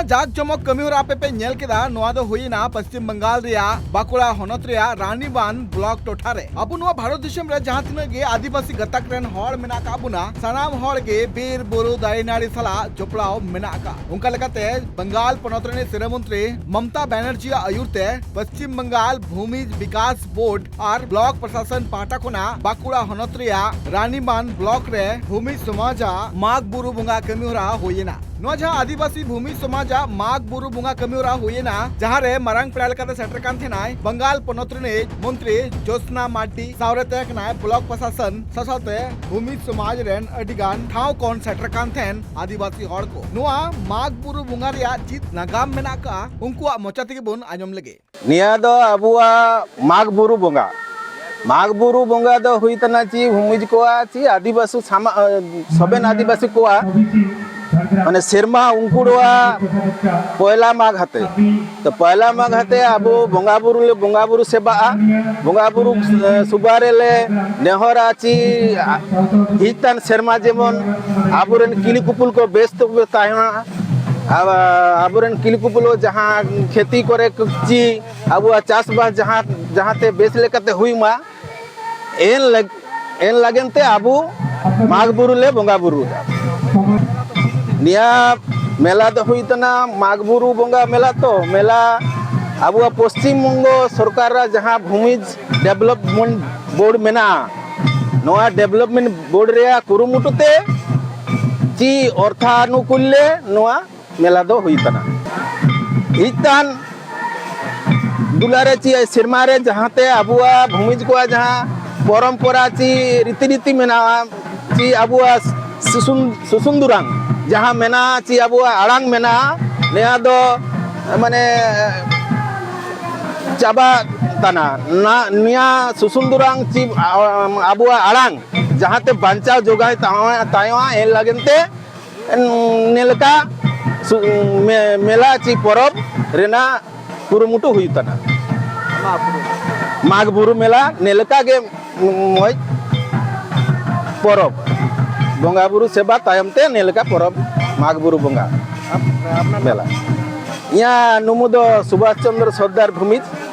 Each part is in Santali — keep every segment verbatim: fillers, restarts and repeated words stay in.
ᱡᱟᱠ ᱡᱚᱢᱚᱠ ᱠᱟᱹᱢᱤ ᱦᱚᱨᱟ ᱟᱯᱮ ᱯᱮ ᱧᱮᱞ ᱠᱮᱫᱟ, ᱱᱚᱣᱟ ᱫᱚ ᱦᱩᱭᱮᱱᱟ ᱯᱚᱥᱪᱤᱢ ᱵᱟᱝᱜᱟᱞ ᱨᱮᱭᱟᱜ ᱵᱟᱸᱠᱩᱲᱟ ᱦᱚᱱᱚᱛ ᱨᱮᱭᱟᱜ ᱨᱟᱱᱤᱵᱟᱸᱫᱷ ᱵᱞᱚᱠ ᱴᱚᱴᱷᱟ ᱨᱮ᱾ ᱟᱵᱚ ᱱᱚᱣᱟ ᱵᱷᱟᱨᱚᱛ ᱫᱤᱥᱚᱢ ᱨᱮ ᱡᱟᱦᱟᱸ ᱛᱤᱱᱟᱹᱜ ᱜᱮ ᱟᱹᱫᱤᱵᱟᱹᱥᱤ ᱜᱟᱛᱟᱠ ᱨᱮᱱ ᱦᱚᱲ ᱢᱮᱱᱟᱜ ᱟᱠᱟᱫ ᱵᱚᱱᱟ, ᱥᱟᱱᱟᱢ ᱦᱚᱲ ᱜᱮ ᱵᱤᱨ ᱵᱩᱨᱩ ᱫᱟᱨᱮ ᱱᱟᱹᱲᱤ ᱥᱟᱞᱟᱜ ᱡᱚᱯᱲᱟᱣ ᱢᱮᱱᱟᱜ ᱟᱠᱟᱫ᱾ ᱚᱱᱠᱟ ᱞᱮᱠᱟᱛᱮ ᱵᱟᱝᱜᱟᱞ ᱯᱚᱱᱚᱛ ᱨᱤᱱᱤᱡ ᱥᱤᱨᱟᱹ ᱢᱚᱱᱛᱨᱤ ᱢᱚᱢᱛᱟ ᱵᱟᱱᱟᱨᱡᱤᱭᱟᱜ ᱟᱹᱭᱩᱨ ᱛᱮ ᱯᱚᱥᱪᱤᱢ ᱵᱟᱝᱜᱟᱞ ᱵᱷᱩᱢᱤ ᱵᱤᱠᱟᱥ ᱵᱳᱨᱰ ᱟᱨ ᱵᱞᱚᱠ ᱯᱨᱚᱥᱟᱥᱚᱱ ᱯᱟᱦᱴᱟ ᱠᱷᱚᱱᱟᱜ ᱵᱟᱸᱠᱩᱲᱟ ᱦᱚᱱᱚᱛ ᱨᱮᱭᱟᱜ ᱨᱟᱱᱤᱵᱟᱸᱫᱷ ᱵᱞᱚᱠ ᱨᱮ ᱵᱷᱩᱢᱤ ᱥᱚᱢᱟᱡᱟᱜ ᱢᱟᱜᱽ ᱵᱩᱨᱩ ᱵᱚᱸᱜᱟ ᱠᱟᱹᱢᱤ ᱦᱚᱨᱟ ᱦᱩᱭᱮᱱᱟ᱾ ᱱᱚᱣᱟ ᱡᱟᱦᱟᱸ ᱟᱹᱫᱤᱵᱟᱹᱥᱤ ᱵᱷᱩᱢᱤ ᱥᱚᱢᱟᱡᱟᱜ ᱢᱟᱜᱽ ᱵᱩᱨᱩ ᱵᱚᱸᱜᱟ ᱠᱟᱹᱢᱤ ᱦᱚᱨᱟ ᱦᱩᱭᱮᱱᱟ, ᱡᱟᱦᱟᱸ ᱨᱮ ᱢᱟᱨᱟᱝ ᱯᱮᱲᱟ ᱞᱮᱠᱟᱛᱮ ᱥᱮᱴᱮᱨ ᱠᱟᱱ ᱛᱟᱦᱮᱱᱟᱭ ᱵᱟᱝᱜᱟᱞ ᱯᱚᱱᱚᱛ ᱨᱤᱱᱤᱡ ᱢᱚᱱᱛᱨᱤ ᱡᱳᱥᱱᱟ ᱢᱟᱨᱰᱤ, ᱥᱟᱶᱨᱮ ᱛᱟᱦᱮᱸ ᱠᱟᱱᱟᱭ ᱵᱞᱚᱠ ᱯᱨᱚᱥᱟᱥᱚᱱ ᱥᱟᱶ ᱥᱟᱶᱛᱮ ᱵᱷᱩᱢᱤ ᱥᱚᱢᱟᱡᱽ ᱨᱮᱱ ᱟᱹᱰᱤ ᱜᱟᱱ ᱴᱷᱟᱶ ᱠᱷᱚᱱ ᱥᱮᱴᱮᱨ ᱠᱟᱱ ᱛᱟᱦᱮᱱ ᱟᱹᱫᱤᱵᱟᱹᱥᱤ ᱦᱚᱲ ᱠᱚ᱾ ᱱᱚᱣᱟ ᱢᱟᱜᱽ ᱵᱩᱨᱩ ᱵᱚᱸᱜᱟ ᱨᱮᱭᱟᱜ ᱪᱮᱫ ᱱᱟᱜᱟᱢ ᱢᱮᱱᱟᱜ ᱟᱠᱟᱫᱼᱟ, ᱩᱱᱠᱩᱣᱟᱜ ᱢᱚᱪᱟ ᱛᱮᱜᱮ ᱵᱚᱱ ᱟᱸᱡᱚᱢ ᱞᱮᱜᱮ᱾ ᱱᱤᱭᱟᱹ ᱫᱚ ᱟᱵᱚᱣᱟᱜ ᱢᱟᱜᱽ ᱵᱩᱨᱩ ᱵᱚᱸᱜᱟ᱾ ᱢᱟᱜᱽ ᱵᱩᱨᱩ ᱵᱚᱸᱜᱟ ᱫᱚ ᱦᱩᱭ ᱠᱟᱱᱟ ᱪᱮ ᱵᱷᱩᱢᱤᱡ ᱠᱚᱣᱟᱜ ᱪᱮ ᱟᱹᱫᱤᱵᱟᱹᱥᱤ ᱥᱟᱢᱟ-, ᱥᱚᱵᱮᱱ ᱟᱹᱫᱤᱵᱟᱹᱥᱤ ᱠᱚᱣᱟᱜ ᱢᱟᱱᱮ ᱥᱮᱨᱢᱟ ᱩᱱᱠᱩ ᱫᱚᱣᱟᱜ ᱯᱚᱭᱞᱟ ᱢᱟᱜᱽ ᱦᱟᱛᱮ᱾ ᱛᱚ ᱯᱚᱭᱞᱟ ᱢᱟᱜᱽ ᱦᱟᱛᱮ ᱟᱵᱚ ᱵᱚᱸᱜᱟ ᱵᱩᱨᱩ ᱞᱮ ᱵᱚᱸᱜᱟ ᱵᱩᱨᱩ ᱥᱮᱵᱟᱜᱼᱟ᱾ ᱵᱚᱸᱜᱟ ᱵᱩᱨᱩ, ᱮ, ᱥᱩᱵᱟ ᱨᱮᱞᱮ ᱱᱮᱦᱚᱨᱟ ᱪᱮ ᱦᱤᱡᱩᱜ ᱠᱟᱱ ᱥᱮᱨᱢᱟ ᱡᱮᱢᱚᱱ ᱟᱵᱚᱨᱮᱱ ᱠᱤᱞᱤ ᱠᱩᱯᱩᱞ ᱠᱚ ᱵᱮᱥ ᱛᱮᱠᱚ ᱛᱟᱦᱮᱱᱟ᱾ ᱟᱵ-, ᱟᱵᱚᱨᱮᱱ ᱠᱤᱞᱤ ᱠᱩᱯᱩᱞ ᱡᱟᱦᱟᱸ ᱠᱷᱮᱛᱤ ᱠᱚᱨᱮ ᱠᱚ ᱪᱮ ᱟᱵᱚᱣᱟᱜ ᱪᱟᱥᱵᱟᱥ ᱡᱟᱦᱟᱸ, ᱡᱟᱦᱟᱸᱛᱮ ᱵᱮᱥ ᱞᱮᱠᱟᱛᱮ ᱦᱩᱭ ᱢᱟ, ᱮᱱ ᱞᱟᱹᱜ-, ᱮᱱ ᱞᱟᱹᱜᱤᱫ ᱛᱮ ᱟᱵᱚ ᱢᱟᱜᱽ ᱵᱩᱨᱩ ᱞᱮ ᱵᱚᱸᱜᱟ ᱵᱩᱨᱩᱭᱮᱫᱟ᱾ ᱱᱤᱭᱟᱹ ᱢᱮᱞᱟ ᱫᱚ ᱦᱩᱭ ᱠᱟᱱᱟ ᱢᱟᱜᱽ ᱵᱩᱨᱩ ᱵᱚᱸᱜᱟ ᱢᱮᱞᱟ᱾ ᱛᱚ ᱢᱮᱞᱟ ᱟᱵᱚᱣᱟᱜ ᱯᱚᱥᱪᱤᱢ ᱵᱚᱝᱜᱚ ᱥᱚᱨᱠᱟᱨᱟᱜ ᱡᱟᱦᱟᱸ ᱵᱷᱩᱢᱤᱡᱽ ᱰᱮᱵᱷᱞᱚᱯᱢᱮᱱᱴ ᱵᱳᱨᱰ ᱢᱮᱱᱟᱜᱼᱟ, ᱱᱚᱣᱟ ᱰᱮᱵᱷᱞᱚᱯᱢᱮᱱᱴ ᱵᱳᱨᱰ ᱨᱮᱭᱟᱜ ᱠᱩᱨᱩᱢᱩᱴᱩ ᱛᱮ ᱪᱮ ᱚᱨᱛᱷᱟᱱᱩᱠᱩᱞ ᱞᱮ ᱱᱚᱣᱟ ᱢᱮᱞᱟ ᱫᱚ ᱦᱩᱭᱩᱜ ᱠᱟᱱᱟ᱾ ᱦᱤᱡ ᱛᱟᱦᱮᱱ ᱫᱩᱞᱟᱨᱮ ᱪᱮ ᱥᱮᱨᱢᱟ ᱨᱮ ᱡᱟᱦᱟᱸᱛᱮ ᱟᱵᱚᱣᱟᱜ ᱵᱷᱩᱢᱤᱡᱽ ᱠᱚᱣᱟᱜ ᱡᱟᱦᱟᱸ ᱯᱚᱨᱚᱢᱯᱚᱨᱟ ᱪᱮ ᱨᱤᱛᱤ ᱱᱤᱛᱤ ᱢᱮᱱᱟᱜᱼᱟ, ᱪᱮ ᱟᱵᱚᱣᱟᱜ ᱥᱩᱥᱩᱱ, ᱥᱩᱥᱩᱱ ᱫᱩᱨᱟᱝ ᱡᱟᱦᱟᱸ ᱢᱮᱱᱟᱜᱼᱟ, ᱪᱮ ᱟᱵᱚᱣᱟᱜ ᱟᱲᱟᱝ ᱢᱮᱱᱟᱜᱼᱟ, ᱱᱤᱭᱟᱹ ᱫᱚ ᱢᱟᱱᱮ ᱪᱟᱵᱟ ᱛᱟᱱᱟ᱾ ᱱᱟ-, ᱱᱤᱭᱟᱹ ᱥᱩᱥᱩᱱ ᱫᱩᱨᱟᱝ ᱪᱮ ᱟ-, ᱟᱵᱚᱣᱟᱜ ᱟᱲᱟᱝ ᱡᱟᱦᱟᱸᱛᱮ ᱵᱟᱧᱪᱟᱣ ᱡᱚᱜᱟᱣ ᱛᱟᱦᱮᱸ, ᱛᱟᱦᱮᱸ ᱮᱱ ᱞᱟᱹᱜᱤᱫ ᱛᱮ ᱱᱮᱞᱮᱠᱟ ᱥᱩ-, ᱢᱮ-, ᱢᱮᱞᱟ ᱪᱮ ᱯᱚᱨᱚᱵᱽ ᱨᱮᱱᱟᱜ ᱠᱩᱨᱩᱢᱩᱴᱩ ᱦᱩᱭᱩᱜ ᱠᱟᱱᱟ᱾ ᱢᱟᱜᱽ ᱵᱩᱨᱩ ᱢᱮᱞᱟ ᱱᱮᱞᱮᱠᱟ ᱜᱮ ᱢᱚᱡᱽ ᱯᱚᱨᱚᱵᱽ, ᱵᱚᱸᱜᱟ ᱵᱩᱨᱩ ᱥᱮᱵᱟ ᱛᱟᱭᱚᱢ ᱛᱮ ᱱᱮᱞᱮᱠᱟ ᱯᱚᱨᱚᱵᱽ ᱢᱟᱜᱽ ᱵᱩᱨᱩ ᱵᱚᱸᱜᱟ᱾ ᱢᱮᱞᱟ᱾ ᱤᱧᱟᱹᱜ ᱧᱩᱛᱩᱢ ᱫᱚ ᱥᱩᱵᱷᱟᱥ ᱪᱚᱱᱫᱨᱚ ᱥᱚᱨᱫᱟᱨ ᱵᱷᱩᱢᱤᱡᱽ᱾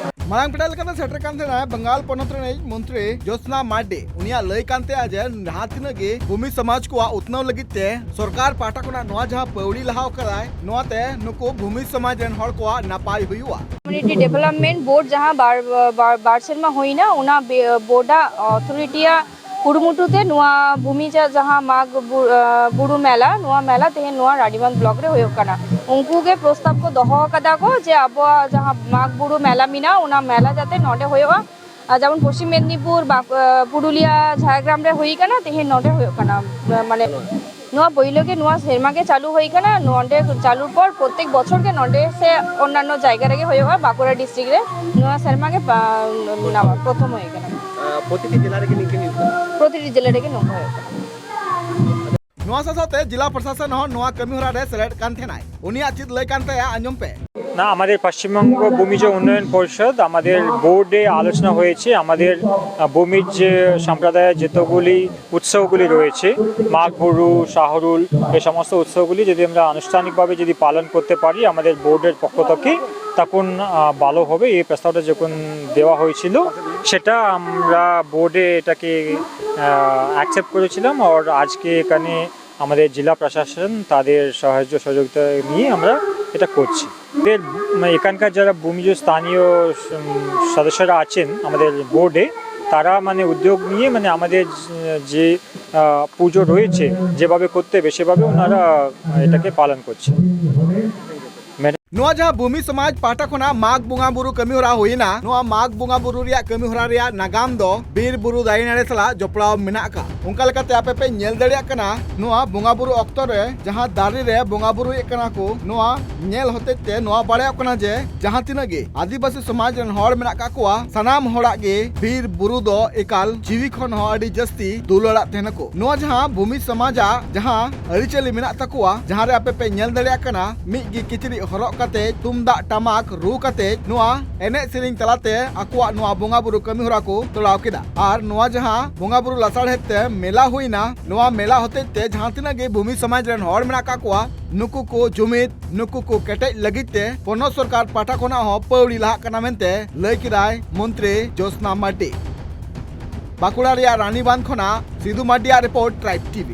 ᱢᱟᱲᱟᱝ ᱯᱮᱲᱟ ᱞᱮᱠᱟᱛᱮ ᱥᱮᱴᱮᱨ ᱠᱟᱱ ᱛᱟᱦᱮᱱᱟᱭ ᱵᱟᱝᱜᱟᱞ ᱯᱚᱱᱚᱛ ᱨᱤᱱᱤᱡ ᱢᱚᱱᱛᱨᱤ ᱡᱳᱥᱱᱟ ᱢᱟᱨᱰᱤ᱾ ᱩᱱᱤᱭᱟᱜ ᱞᱟᱹᱭ ᱠᱟᱱ ᱛᱟᱭᱟ ᱡᱮ ᱡᱟᱦᱟᱸ ᱛᱤᱱᱟᱹᱜ ᱜᱮ ᱵᱷᱩᱢᱤ ᱥᱚᱢᱟᱡᱽ ᱠᱚᱣᱟᱜ ᱩᱛᱱᱟᱹᱣ ᱞᱟᱹᱜᱤᱫ ᱛᱮ ᱥᱚᱨᱠᱟᱨ ᱯᱟᱦᱴᱟ ᱠᱷᱚᱱᱟᱜ ᱱᱚᱣᱟ ᱡᱟᱦᱟᱸ ᱯᱟᱹᱣᱲᱤ ᱞᱟᱦᱟᱣ ᱠᱟᱫᱟᱭ, ᱱᱚᱣᱟᱛᱮ ᱱᱩᱠᱩ ᱵᱷᱩᱢᱤ ᱥᱚᱢᱟᱡᱽ ᱨᱮᱱ ᱦᱚᱲ ᱠᱚᱣᱟᱜ ᱱᱟᱯᱟᱭ ᱦᱩᱭᱩᱜᱼᱟ᱾ Community Development Board ᱡᱟᱦᱟᱸ ᱵᱟᱨ, ᱵᱟᱨ, ᱵᱟᱨ ᱥᱮᱨᱢᱟ ᱦᱩᱭᱱᱟ, ᱚᱱᱟ ᱵᱮ-, ᱵᱳᱨᱰᱟᱜ ᱚᱛᱷᱚᱨᱤᱴᱤᱭᱟᱜ ᱠᱩᱨᱩᱢᱩᱴᱩ ᱛᱮ ᱱᱚᱣᱟ ᱵᱷᱩᱢᱤᱡᱟ ᱡᱟᱦᱟᱸ ᱢᱟᱜᱽ ᱵᱩ-, ᱟᱸ, ᱵᱩᱨᱩ ᱢᱮᱞᱟ, ᱱᱚᱣᱟ ᱢᱮᱞᱟ ᱛᱮᱦᱮᱧ ᱱᱚᱣᱟ ᱨᱟᱱᱤᱵᱟᱸᱫᱷ ᱵᱞᱚᱠ ᱨᱮ ᱦᱩᱭᱩᱜ ᱠᱟᱱᱟ᱾ ᱩᱱᱠᱩ ᱜᱮ ᱯᱨᱚᱥᱛᱟᱵ ᱠᱚ ᱫᱚᱦᱚ ᱟᱠᱟᱫᱟ ᱠᱚ ᱡᱮ ᱟᱵᱚᱣᱟᱜ ᱡᱟᱦᱟᱸ ᱢᱟᱜᱽ ᱵᱩᱨᱩ ᱢᱮᱞᱟ ᱢᱮᱱᱟᱜᱼᱟ, ᱚᱱᱟ ᱢᱮᱞᱟ ᱡᱟᱛᱮ ᱱᱚᱰᱮ ᱦᱩᱭᱩᱜᱼᱟ᱾ ᱟᱨ ᱡᱮᱢᱚᱱ ᱯᱚᱥᱪᱤᱢ ᱢᱮᱫᱽᱱᱤᱯᱩᱨ, ᱵᱟᱸᱠ-, ᱟᱸ, ᱯᱩᱨᱩᱞᱤᱭᱟ, ᱡᱷᱟᱲᱜᱨᱟᱢ ᱨᱮ ᱦᱩᱭ ᱠᱟᱱᱟ, ᱛᱮᱦᱮᱧ ᱱᱚᱰᱮ ᱦᱩᱭᱩᱜ ᱠᱟᱱᱟ᱾ ᱢᱟᱱᱮ ᱱᱚᱣᱟ ᱯᱳᱭᱞᱳ ᱜᱮ, ᱱᱚᱣᱟ ᱥᱮᱨᱢᱟ ᱜᱮ ᱪᱟᱹᱞᱩ ᱦᱩᱭ ᱠᱟᱱᱟ᱾ ᱱᱚᱰᱮ ᱪᱟᱹᱞᱩᱨ ᱯᱚᱨ ᱯᱨᱚᱛᱮᱠ ᱵᱚᱪᱷᱚᱨ ᱜᱮ ᱱᱚᱰᱮ ᱥᱮ ᱚᱱᱱᱟᱱᱚ ᱡᱟᱭᱜᱟ ᱨᱮᱜᱮ ᱦᱩᱭᱩᱜᱼᱟ, ᱵᱟᱸᱠᱩᱲᱟ ᱰᱤᱥᱴᱨᱤᱠᱴ ᱨᱮ᱾ ᱱᱚᱣᱟ ᱥᱮᱨᱢᱟ ᱜᱮ ᱯᱟ-, ᱱᱟᱣᱟ ᱯᱨᱚᱛᱷᱚᱢ ᱦᱩᱭ ᱠᱟᱱᱟ᱾ ᱟᱸ, ᱯᱨᱚᱛᱤᱴᱤ ᱡᱮᱞᱟ ᱨᱮᱜᱮ ᱱᱤᱝᱠᱟᱹ ᱦᱩᱭᱩᱜ ᱠᱟᱱᱟ? ᱯᱨᱚᱛᱤᱴᱤ ᱡᱮᱞᱟ ᱨᱮᱜᱮ ᱱᱚᱝᱠᱟ ᱦᱩᱭᱩᱜ ᱠᱟᱱᱟ᱾ ᱱᱚᱣᱟ ᱥᱟᱶ ᱥᱟᱶᱛᱮ ᱡᱮᱞᱟ ᱯᱨᱚᱥᱟᱥᱚᱱ ᱦᱚᱸ ᱱᱚᱣᱟ ᱠᱟᱹᱢᱤ ᱦᱚᱨᱟ ᱨᱮ ᱥᱮᱞᱮᱫ ᱠᱟᱱ ᱛᱟᱦᱮᱱᱟᱭ᱾ ᱩᱱᱤᱭᱟᱜ ᱪᱮᱫ ᱞᱟᱹᱭ ᱠᱟᱱ ᱛᱟᱭᱟ, ᱟᱸᱡᱚᱢ ᱯᱮ᱾ না, আমাদের পশ্চিমবঙ্গ ভূমিজ উন্নয়ন পরিষদ, আমাদের বোর্ডে আলোচনা হয়েছে, আমাদের, আহ, ভূমিজ সম্প্রদায়ের যতগুলি উৎসবগুলি রয়েছে, মাঘ বুরু, শাহরুল, এই সমস্ত উৎসবগুলি যদি আমরা আনুষ্ঠানিকভাবে যদি পালন করতে পারি আমাদের বোর্ডের পক্ষ থেকে, তখন, আহ, ভালো হবে। এই প্রস্তাবটা যখন দেওয়া হয়েছিল, সেটা আমরা বোর্ডে এটাকে, আহ, অ্যাকসেপ্ট করেছিলাম। আর আজকে এখানে আমাদের জেলা প্রশাসন তাদের সাহায্য সহযোগিতা নিয়ে আমরা এটা করছি। এদের, মানে, এখানকার যারা ভূমিজ স্থানীয়, উম, সদস্যরা আছেন আমাদের বোর্ডে, তারা, মানে, উদ্যোগ নিয়ে, মানে, আমাদের যে, আহ, পুজো রয়েছে, যেভাবে করতে হবে সেভাবে ওনারা এটাকে পালন করছে। ᱱᱚᱣᱟ ᱡᱟᱦᱟᱸ ᱵᱷᱩᱢᱤ ᱥᱚᱢᱟᱡᱽ ᱯᱟᱦᱴᱟ ᱠᱷᱚᱱᱟᱜ ᱢᱟᱜᱽ ᱵᱚᱸᱜᱟ ᱵᱩᱨᱩ ᱠᱟᱹᱢᱤ ᱦᱚᱨᱟ ᱦᱩᱭᱮᱱᱟ, ᱱᱚᱣᱟ ᱢᱟᱜᱽ ᱵᱚᱸᱜᱟ ᱵᱩᱨᱩ ᱨᱮᱭᱟᱜ ᱠᱟᱹᱢᱤ ᱦᱚᱨᱟ ᱨᱮᱭᱟᱜ ᱱᱟᱜᱟᱢ ᱫᱚ ᱵᱤᱨ ᱵᱩᱨᱩ ᱫᱟᱨᱮ ᱱᱟᱹᱲᱤ ᱥᱟᱞᱟᱜ ᱡᱚᱯᱲᱟᱣ ᱢᱮᱱᱟᱜ ᱟᱠᱟᱫ᱾ ᱚᱱᱠᱟ ᱞᱮᱠᱟᱛᱮ ᱟᱯᱮ ᱯᱮ ᱧᱮᱞ ᱫᱟᱲᱮᱭᱟᱜ ᱠᱟᱱᱟ, ᱱᱚᱣᱟ ᱵᱚᱸᱜᱟ ᱵᱩᱨᱩ ᱚᱠᱛᱚ ᱨᱮ ᱡᱟᱦᱟᱸ ᱫᱟᱨᱮ ᱨᱮ ᱵᱚᱸᱜᱟ ᱵᱩᱨᱩᱭᱮᱫ ᱠᱟᱱᱟ ᱠᱚ, ᱱᱚᱣᱟ ᱧᱮᱞ ᱦᱚᱛᱮᱡ ᱛᱮ ᱱᱚᱣᱟ ᱵᱟᱲᱟᱭᱚᱜ ᱠᱟᱱᱟ ᱡᱮ ᱡᱟᱦᱟᱸ ᱛᱤᱱᱟᱹᱜ ᱜᱮ ᱟᱹᱫᱤᱵᱟᱹᱥᱤ ᱥᱚᱢᱟᱡᱽ ᱨᱮᱱ ᱦᱚᱲ ᱢᱮᱱᱟᱜ ᱠᱟᱜ ᱠᱚᱣᱟ, ᱥᱟᱱᱟᱢ ᱦᱚᱲᱟᱜ ᱜᱮ ᱵᱤᱨ ᱵᱩᱨᱩ ᱫᱚ ᱮᱠᱟᱞ ᱡᱤᱣᱤ ᱠᱷᱚᱱ ᱦᱚᱸ ᱟᱹᱰᱤ ᱡᱟᱹᱥᱛᱤ ᱫᱩᱞᱟᱹᱲᱟᱜ ᱛᱟᱦᱮᱱᱟᱠᱚ᱾ ᱱᱚᱣᱟ ᱡᱟᱦᱟᱸ ᱵᱷᱩᱢᱤ ᱥᱚᱢᱟᱡᱟᱜ ᱡᱟᱦᱟᱸ ᱟᱹᱨᱤᱪᱟᱹᱞᱤ ᱢᱮᱱᱟᱜ ᱛᱟᱠᱚᱣᱟ, ᱡᱟᱦᱟᱸ ᱨᱮ ᱟᱯᱮ ᱯᱮ ᱧᱮᱞ ᱫᱟᱲᱮᱭᱟᱜ ᱠᱟᱱᱟ, ᱢᱤᱫ ᱜᱮ ᱠᱤᱪᱨᱤᱡ ᱦᱚᱨᱚᱜ ᱠᱟᱛᱮ, ᱛᱩᱢᱫᱟᱜ ᱴᱟᱢᱟᱠ ᱨᱩ ᱠᱟᱛᱮ, ᱱᱚᱣᱟ ᱮᱱᱮᱡ ᱥᱮᱨᱮᱧ ᱛᱟᱞᱟᱛᱮ ᱟᱠᱚᱣᱟᱜ ᱱᱚᱣᱟ ᱵᱚᱸᱜᱟ ᱵᱩᱨᱩ ᱠᱟᱹᱢᱤ ᱦᱚᱨᱟ ᱠᱚ ᱛᱚᱲᱟᱣ ᱠᱮᱫᱟ᱾ ᱟᱨ ᱱᱚᱣᱟ ᱡᱟᱦᱟᱸ ᱵᱚᱸᱜᱟ ᱵᱩᱨᱩ ᱞᱟᱥᱟᱲᱦᱮᱫ ᱛᱮ ᱢᱮᱞᱟ ᱦᱩᱭᱱᱟ, ᱱᱚᱣᱟ ᱢᱮᱞᱟ ᱦᱚᱛᱮᱡ ᱛᱮ ᱡᱟᱦᱟᱸ ᱛᱤᱱᱟᱹᱜ ᱜᱮ ᱵᱷᱩᱢᱤ ᱥᱚᱢᱟᱡᱽ ᱨᱮᱱ ᱦᱚᱲ ᱢᱮᱱᱟᱜ ᱠᱟᱜ ᱠᱚᱣᱟ, ᱱᱩᱠᱩ ᱠᱚ ᱡᱩᱢᱤᱫ, ᱱᱩᱠᱩ ᱠᱚ ᱠᱮᱴᱮᱡ ᱞᱟᱹᱜᱤᱫ ᱛᱮ ᱯᱚᱱᱚᱛ ᱥᱚᱨᱠᱟᱨ ᱯᱟᱦᱴᱟ ᱠᱷᱚᱱᱟᱜ ᱦᱚᱸ ᱯᱟᱹᱣᱲᱤ ᱞᱟᱦᱟᱜ ᱠᱟᱱᱟ ᱢᱮᱱᱛᱮ ᱞᱟᱹᱭ ᱠᱮᱫᱟᱭ ᱢᱚᱱᱛᱨᱤ ᱡᱳᱥᱱᱟ ᱢᱟᱨᱰᱤ᱾ ᱵᱟᱸᱠᱩᱲᱟ ᱨᱮᱭᱟᱜ ᱨᱟᱱᱤᱵᱟᱸᱫᱷ ᱠᱷᱚᱱᱟᱜ ᱥᱤᱫᱩ ᱢᱟᱨᱰᱤᱭᱟᱜ ᱨᱤᱯᱳᱨᱴ, ᱴᱨᱟᱭᱤᱵᱽ ᱴᱤᱵᱷᱤ᱾